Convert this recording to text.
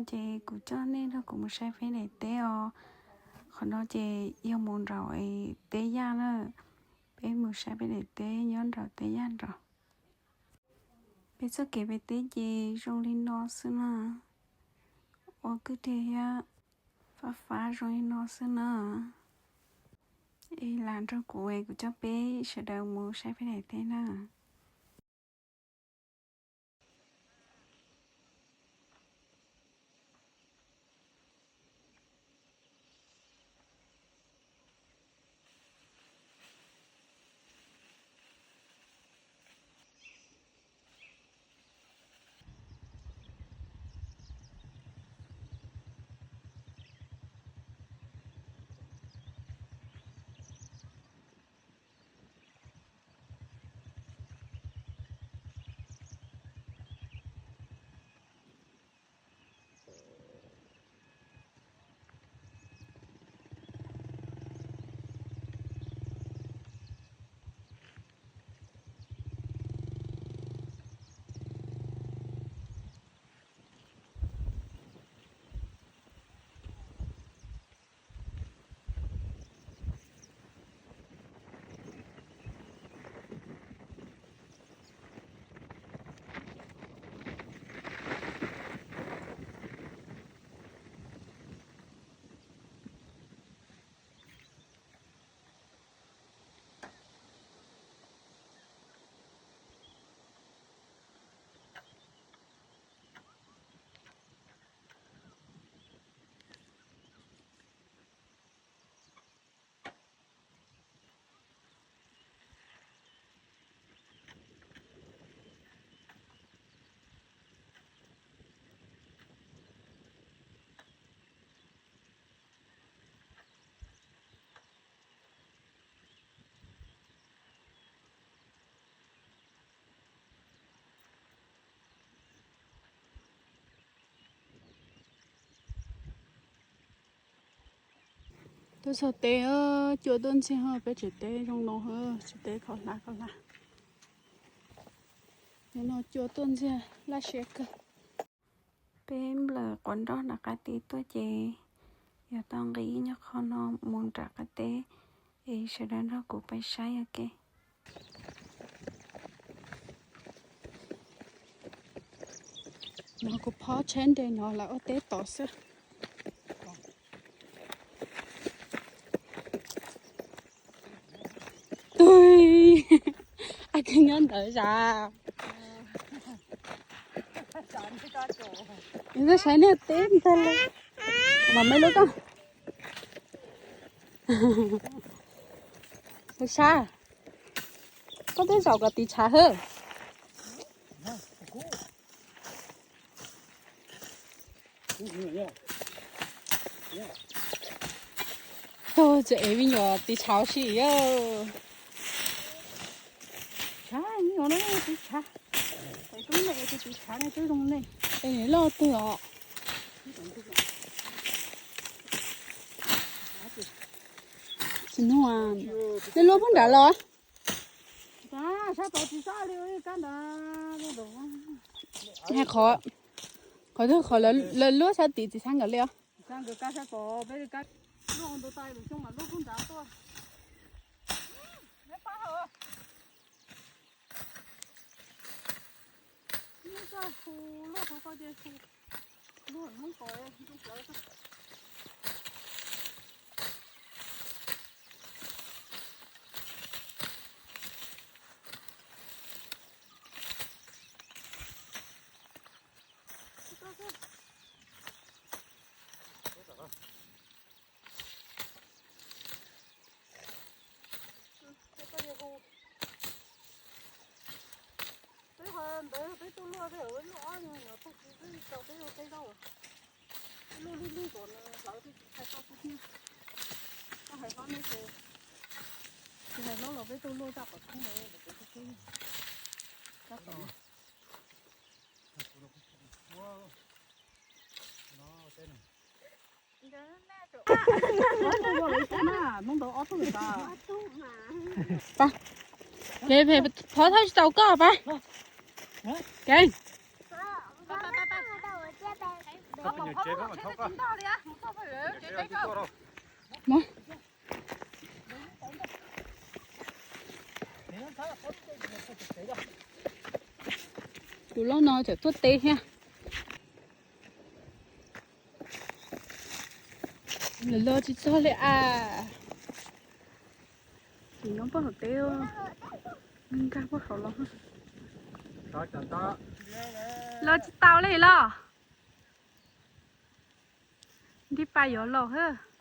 Ces kuv coj nej nrog kuv mus saib peb daim teb os. Qhov no ces yog mus nraum teb yaj na. Peb mus saib peb daim teb nyob nraum teb yaj nraud. Peb txoj kev pem teb ces zoo li no xwb na. Ua kwj deg thiab fab fab zoo li no xwb na. Es lam nrog kuv es kuv coj peb sawv daws mus saib peb daim teb na. Tuaj txog teb, cua tuaj ntxiag, peb tsev teb zoo no, tsev teb kho hlav kho hlav. Nim no cua tuaj ntxiag laj siab kawg. Peb nplawm quav nroj nram qab teb tuaj ces yuav tau nqis ib nyuag qho no mus nram qab teb es sawv daws nrog kuv pais saib ua ke. No kuv phob tsheb nres no lawv ua teb tod xwb. Tug, ab, koj nyob ntawd zas. Nws saib niag teb ntag li. Mas me lub koj. Sab, koj twb zaum kom tiv tshav hwb. Tug, txiv ev me nyuam tiv tshav ua si. Tshav me nyuam no tiv tshav. Tus me tiv tshav ne twb zoo ne. Es loj twg os? Tsis nug, nej luaj puag nrad los? Qhov, qhov twg qhov lawv luaj sab tid tsis xav nkawd li os. Peb ho ntawd peb tuaj luaj tej, luaj ob nyuag nyuam tag kis xwb tau peb ua teb zaub. Peb luaj lig lig kom nws hlawv thiaj tsis tshai tau kuv thiab. Koj hais hlob neb ces, tsis hais hlob los peb tuaj luaj txaj qhov thoob ntawd peb Pab, peb, peb, phob thawj tsis tau koj pab. Kev. Mus. Tus loj no tseem tuaj teb thiab. Los los tsis txog li as. Tseem nyob puag saum teb, nkag puag saum los. Los tsis tau li los. Nrib pas yuav laus hab.